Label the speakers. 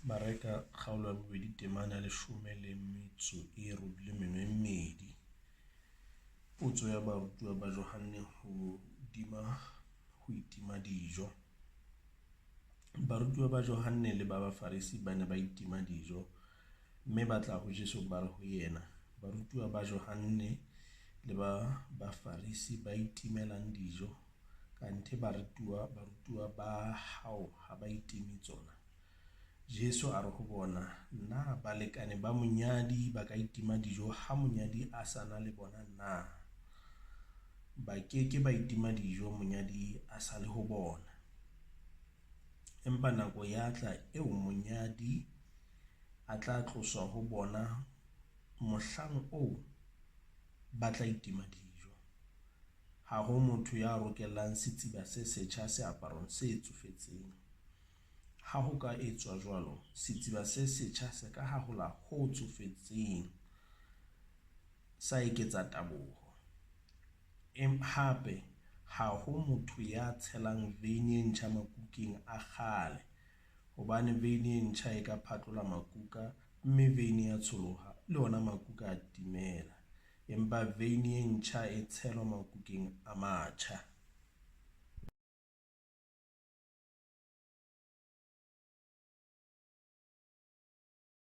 Speaker 1: Mareka kgaolo ya bobedi temana ya leshome le metso e robileng meno e mmedi. Potso ya barutuwa ba Johanne hodima ho itima dijo. Barutuwa ba Johanne le ba Bafarisi ba ne ba itima dijo, mme ba tla ho Jesu, ba re ho yena, Barutuwa ba Johanne le ba Bafarisi ba itimelang dijo, kanthe barutuwa ba hao ha ba itime tsona? Jesu a re ho bona, Na balekane ba monyadi ba ka itima dijo ha monyadi a sa na le bona na? Ba ke ke ba itima dijo monyadi a sa le ho bona. Empa nako ya tla eo monyadi a tla tloswa ho bona, mohlang oo ba tla itima dijo. Ha ho motho ya rokellang setsiba se setjha seaparong se tsofetseng. Ha ho ka etswa jwalo, setsiba se setjha se ka hahola ho tsofetseng, sa eketsa taboho. Hape, ha ho motho ya tshelang veine e ntjha makukeng a kgale, hobane veine e ntjha e ka phatlola makuka, mme veine ya tsholoha, le ona makuka a timela. Empa veine e ntjha e tshelwa makukeng a matjha.